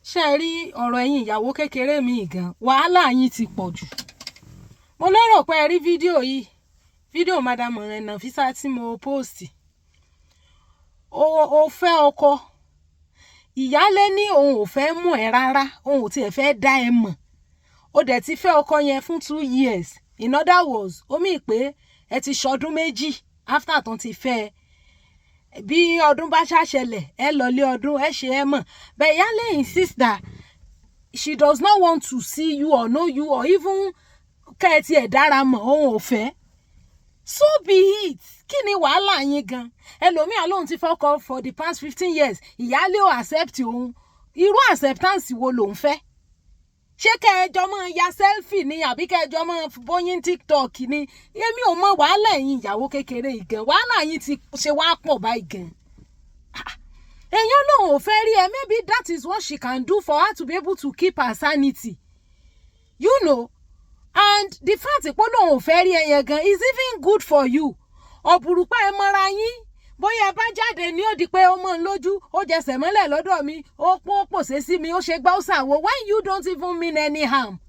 Ṣé ẹ rí ọ̀rọ̀ ẹ̀yin ìyàwó kékeré mi gan, wàhálà yín ti pọ̀ jù. Mo lérò pé ẹ rí fídíò yìí, fídíò Madam Nafisa tí mo post. O fẹ́ ọkọ, ìyálé ní òun ò fẹ́ mọ̀ ẹ́ rárá, òun ò tiẹ̀ fẹ́ dá ẹ mọ̀. Ó dẹ̀ ti fẹ́ ọkọ yẹn fún 2 years. In other words, ó mean pé ẹ ti ṣọdún 2 after tán ti fẹ́ ẹ. Bí ọdún bá ṣàṣẹlẹ̀, ẹ lọlé ọdún, ẹ ṣe ẹ mọ̀. But ìyálé insist that she does not want to see you or know you or even kẹ́ ẹ tiẹ̀ dára mọ̀, òun ò fẹ́. So be it. Kí ni wàhálà yín gan? Ẹlòmíà lóun ti fọ́kọ for the past 15 years, ìyálé ò accept òun. Irú acceptance wo lòun fẹ́? Ṣé kẹjọ máa ya selfie ni, àbí kẹjọ máa bóyin TikTok ni? Èmi ò mọ wàhálà ẹ̀yin ìyàwó kékeré yìí gan. Wàhálà yín ti ṣe wá pọ̀ báyìí gan. Èèyàn lòun ò fẹ́ rí ẹ, maybe that is what she can do for her to be able to keep her sanity. And the fact pé lòun ò fẹ́ rí ẹ yẹn gan is even good for you. Ọ̀bùrùpá ẹ mọ́ra yín, bóyá ẹ bá jáde ní òdì pé ó mọ̀ ń lójú, ó jẹsẹ̀ mọ́lẹ̀ lọ́dọ̀ mi, ó pọ́n pòṣé sí mi, ó ṣe gbá, ó ṣàwọ̀, when you don't even mean any harm.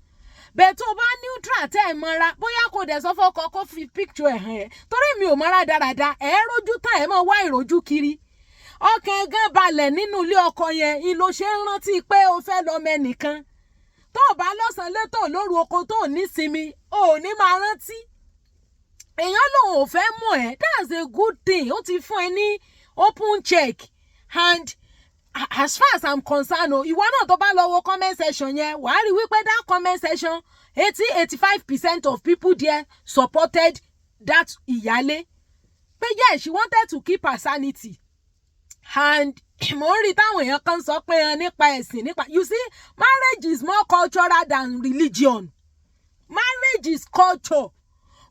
Bẹ́ẹ̀ tó bá neutral tẹ́ ẹ mọ́ra, bóyá kò dẹ̀ sọ fọ́kọ kó fi picture ẹ̀ hàn ẹ́, torí mi ò mọ́ra dáradára. Ẹ̀ rójú tán, ẹ̀ mọ́ wá ìrójú kiri. Ọkàn gan balẹ̀ nínú ilé ọkọ yẹn ń ló ṣe ń rántí pé o fẹ́ lọ mẹ́nìkan. Tó o bá lọ́sàn-án létò lóru oko tó ò ní sinmi, o ò ní máa rántí. Èèyàn lòun ò fẹ́ mọ̀ ẹ́, that's a good thing. Ó ti fún ẹ ní open check. And as far as I'm concerned o, ìwọ náà tó bá lọ wo comment section yẹn, wàá rí wípé that comment section, 80-85% of people there supported that ìyálé, pé yes, she wanted to keep her sanity. And mo ń rí táwọn èèyàn kan sọ pé nípa ẹ̀sìn, nípa, you see, marriage is more cultural than religion. Marriage is culture.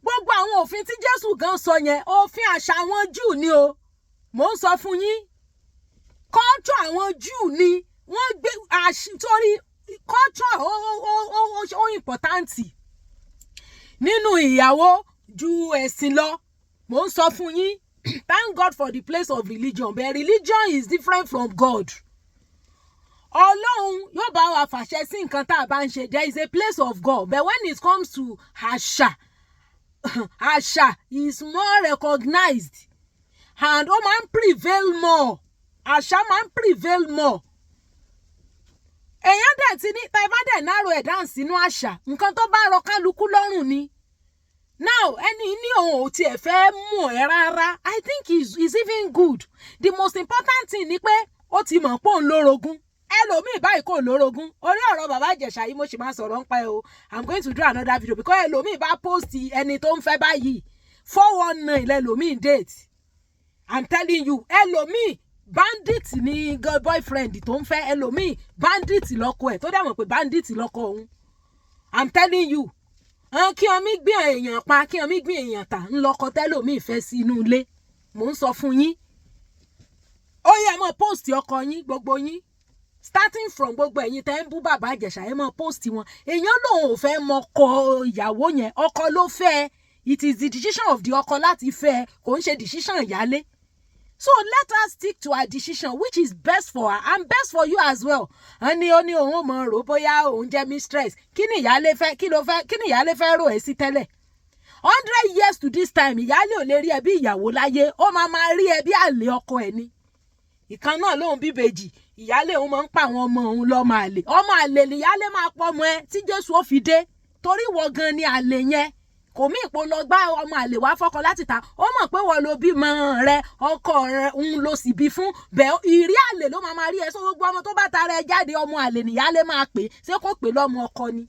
Gbogbo àwọn òfin tí Jésù gan sọ yẹn, òfin àṣà àwọn Júù ni o. Mò ń sọ fún yín, culture àwọn Júù ni wọ́n gbé torí culture ó important nínú ìyàwó ju ẹ̀sìn lọ. Mò ń sọ fún yín, thank God for the place of religion, but religion is different from God. Ọlọ́run yóò bá wa fàṣẹ sí nǹkan tá a bá ń ṣe. There is a place of God, but when it comes to àṣà, àṣà is more recognized and ó máa ń prevail more. Àṣà máa ń prevail more. Èèyàn dẹ̀ ti ní tá ẹ bá dẹ̀ narrow ẹ̀ down sínú àṣà, nǹkan tó bá rọ kálukú lọ́rùn ni. Now, ẹni ní òun ò tiẹ̀ fẹ́ mọ̀ ẹ́ rárá, I think is even good. The most important thing ni pé ó ti mọ̀ pé òun lórogún. Ẹlòmíì báyìí kò lórogún. Orí ọ̀rọ̀ bàbá Ìjẹ̀ṣà yìí, mo sì máa sọ̀rọ̀ nípa ẹ o. I'm going to do another video because ẹlòmíì bá post ẹni tó ń fẹ́ báyìí, 419 lẹlòmíì date. I'm telling you, ẹlòmíì bandit ni boyfriend tó ń fẹ́, ẹlòmíì bandit lọ́kọ ẹ̀, tó dẹ̀ mọ̀ pé bandit lọ́kọ òun. I'm telling you, kí ọmí gbé èèyàn pa, kí ọmí gbé èèyàn tà ńlọkọ tẹlòmíì fẹ́ sí inú ilé. Mò ń sọ fún yín. Ó yẹ mọ́ post ọkọ yín, gbogbo yín, starting from gbogbo ẹ̀yin tẹ́ ń bú bàbá Ìjẹ̀ṣà, ẹ mọ́ post wọn. Èèyàn lòun ò fẹ́ mọ ọkọ ìyàwó yẹn, ọkọ ló fẹ́. It is the decision of the ọkọ láti fẹ́, kò ń ṣe decision ìyálé. So let her stick to her decision, which is best for her and best for you as well. Wọ́n ní ó ní òun ò mọ̀ rò bóyá òun jẹ́ mistress. Kí ni ìyálé fẹ́? Kí ló fẹ́? Kí ni ìyálé fẹ́ rò ẹ́ sí tẹ́lẹ̀? 100 years to this time, ìyálé ò lè rí ẹ bí ìyàwó láyé. Ó máa máa rí ẹ bí àlè ọkọ ẹ ni. Ìkan náà lòun bíbejì, ìyálé òun máa ń pa àwọn ọmọ òun lọ́mọ àlè. Ọmọ àlè nìyálé máa pọ̀ ọmọ ẹ tí Jésù ó fi dé, torí wọ gan ni àlè yẹn. Kò mí ìpò lọ gbá ọmọ àlè wá fọ́kọ láti ta. Ó mọ̀ pé wọ́n ló bímọ rẹ, ọkọ rẹ ń lo sì bí fún bẹ́ẹ̀. Ìrí àlè ló máa máa rí ẹ sọ. Gbogbo ọmọ tó bá tara ẹ jáde, ọmọ àlè nìyálé máa pè. Ṣé kò pè lọ́mọ ọkọ ni?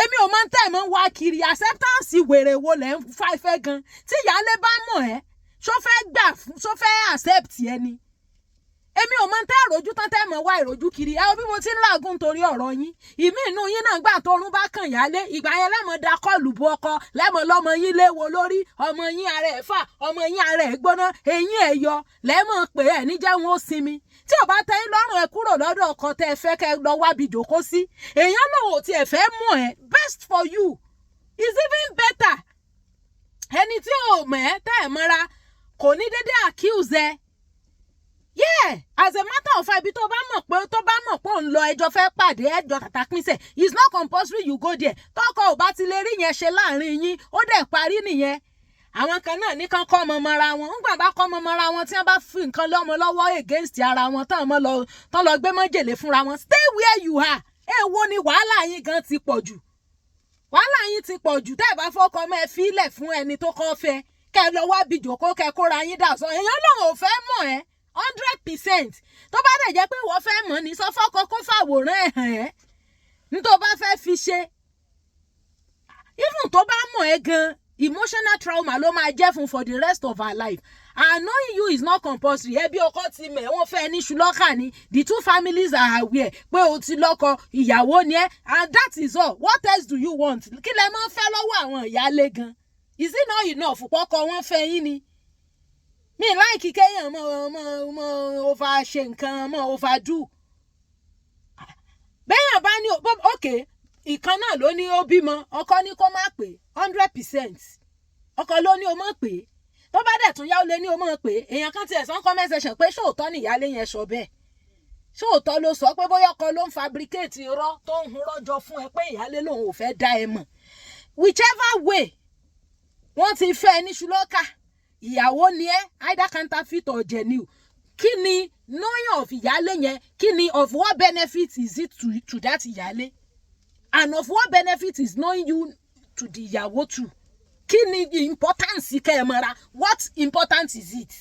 Èmi ò máa ń tẹ̀ mọ́ wá kiri. Acceptance wèrè wo lẹ̀ ń fẹ́ gan? Tí ìyálé bá mọ̀ ẹ́, ṣó fẹ́ gbà fún, ṣó fẹ́ accept ẹ ni? Èmi ò máa ń tẹ́ ìrojú tán, tẹ́ mọ̀ wá ìrojú kiri. Ẹ bí mo ti ń làágùn torí ọ̀rọ̀ yín. Ìmí inú yín náà gbà tọrún bá kàn yálé, ìgbà yẹn lẹ́mọ̀ da call bu ọkọ, lẹ́mọ̀ lọ́mọ yín léwo lórí, ọmọ yín ara ẹ̀ fà, ọmọ yín ara ẹ̀ gbóná, eyín ẹ̀ yọ, lẹ́mọ̀ pé ẹ̀ níjẹ́ wọn ó sinmi. Tí ò bá tẹ́ yín lọ́rùn, ẹ kúrò lọ́dọ̀ ọkọ tẹ́ ẹ fẹ́, kẹ́ lọ wábi jòkó sí. Èèyàn lòun ò tiẹ̀ fẹ́ mọ̀ ẹ́, best for you, is even better. Ẹni tí ò mọ̀ ẹ́, tẹ́ ẹ̀ mọ́ra, kò ní dédé accuse ẹ. Yeah, as a matter of fact, ibi tó bá mọ̀ pé òun lọ, ẹjọ́ fẹ́ pàdé, ẹjọ́ tàtà pínsẹ̀, it's not compulsory you go there. Tọkọ ò bá ti lè rí yẹn ṣe láàrin yín, ó dẹ̀ parí nìyẹn. Àwọn kan náà ní kán kọ́ ọmọ mọ́ra wọn. Ńgbà bá kọ́ ọmọ mọ́ra wọn, tí wọ́n bá fi nǹkan lọ́mọ lọ́wọ́ against ara wọn tán, ọmọ lọ tán lọ gbé májèlé fúnra wọn. Stay where you are. Èwo ni wàhálà yín gan ti pọ̀ jù? Wàhálà yín ti pọ̀ jù. Tẹ́ ẹ bá fọ́kọ mọ́, ẹ fílẹ̀ fún ẹni tó kọ́ fẹ́. Kẹ́ ẹ lọ wá bí jòkó, kẹ́ ẹ kóra yín dà sọ. Èèyàn lòun ò fẹ́ mọ̀ ẹ́ 100%. Tó bá dẹ̀ jẹ́ pé wọ́n fẹ́ mọ̀ ní, sọ fọ́kọ kó fàwòrán ẹ̀ hàn ẹ́ ní tó bá fẹ́ fi ṣe. Even tó bá mọ̀ ẹ́ gan, emotional trauma ló máa jẹ́ fún for the rest of her life. And knowing you is not compulsory. Ẹbí ọkọ ti mẹ̀, wọ́n fẹ́ ní ṣùlọ́kà ni. The two families are aware pé o ti lọ́kọ, ìyàwó ni ẹ́, and that is all. What else do you want? Kí lẹ máa ń fẹ́ lọ́wọ́ àwọn ìyáálé gan? Is it not enough pọ́kọ wọn fẹ́ yín ni? Mi like kéèyàn mọ mọ mọ over ṣe nǹkan, mọ overdo. Bẹ́yàn bá ní, ok, ìkan náà ló ní ó bímọ, ọkọ ní kó má pè 100%. Ọkọ ló ní o mọ̀ pé tó bá dẹ̀ tún yá, ó lé ní o mọ̀ pé èèyàn kan tiẹ̀ sọ comment section pé ṣóòótọ́ ni ìyáálé yẹn sọ bẹ́ẹ̀? Ṣóòótọ́ ló sọ pé bóyá ọkọ ló ń fabricate irọ́ tó ń hun rọ́jọ fún ẹ pé ìyáálé lòun ò fẹ́ dá ẹ mọ̀? Whichever way, wọ́n ti fẹ́ ẹ ní ṣùlọ́kà, ìyàwó ni ẹ, either counterfeit or genuine. Kí ni knowing of ìyáálé yẹn? Kí ni, of what benefit is it to that ìyáálé? And of what benefit is knowing you to the ìyàwó too? Kí ni importance kẹ́ ẹ mọ́ra? What importance is it?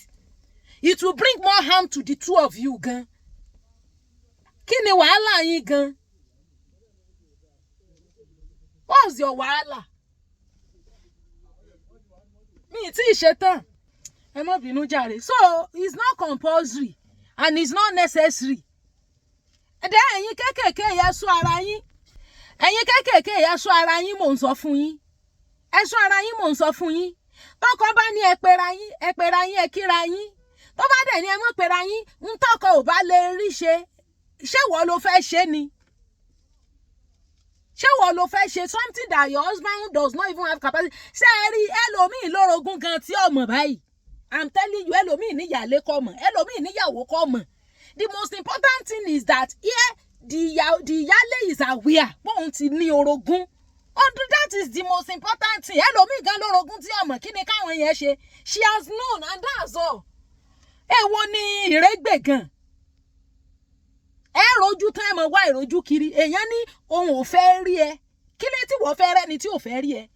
It will bring more harm to the two of you gan. Kí ni wàhálà yín gan? What's your wàhálà? Mi ì tí ì ṣe tán, ẹ má bínú jàre. So it's not compulsory and it's not necessary. Ẹ̀dá ẹ̀yin kéékèèké yẹn, sọ ara yín. Ẹ̀yin kéékèèké yẹn, sọ ara yín. Mò ń sọ fún yín, ẹ sọ ara yín. Mò ń sọ fún yín, tọkọ bá ní ẹ pera yín, ẹ pera yín, ẹ kíra yín. Tó bá dẹ̀ ní ẹ mọ̀ pera yín, ń tọkọ ò bá lè rí ṣe, ṣé wọ́n ló fẹ́ ṣe ni? Ṣé wọ́n ló fẹ́ ṣe something that your husband does not even have capacity? Ṣé ẹ rí ẹlòmíì lórogún gan tí ọmọ báyìí? I'm telling you, ẹlòmíì níyàlé kọ́ mọ̀, ẹlòmíì níyàwó kọ́ mọ̀. The most important thing is that here the ìyálé is aware bóun ti ní orogún. That is the most important thing. Ẹlòmíì gan lórogún tí ọmọ. Kí ni káwọn yẹn ṣe? She has known and that's all. Èwo ni ìrégbè gan? Ẹ rojú tán, ẹ mọ̀ wá ìrojú kiri. Èèyàn ní òun ò fẹ́ rí ẹ, kí lè tí wọ́n fẹ́ rẹ́ni tí ò fẹ́ rí ẹ?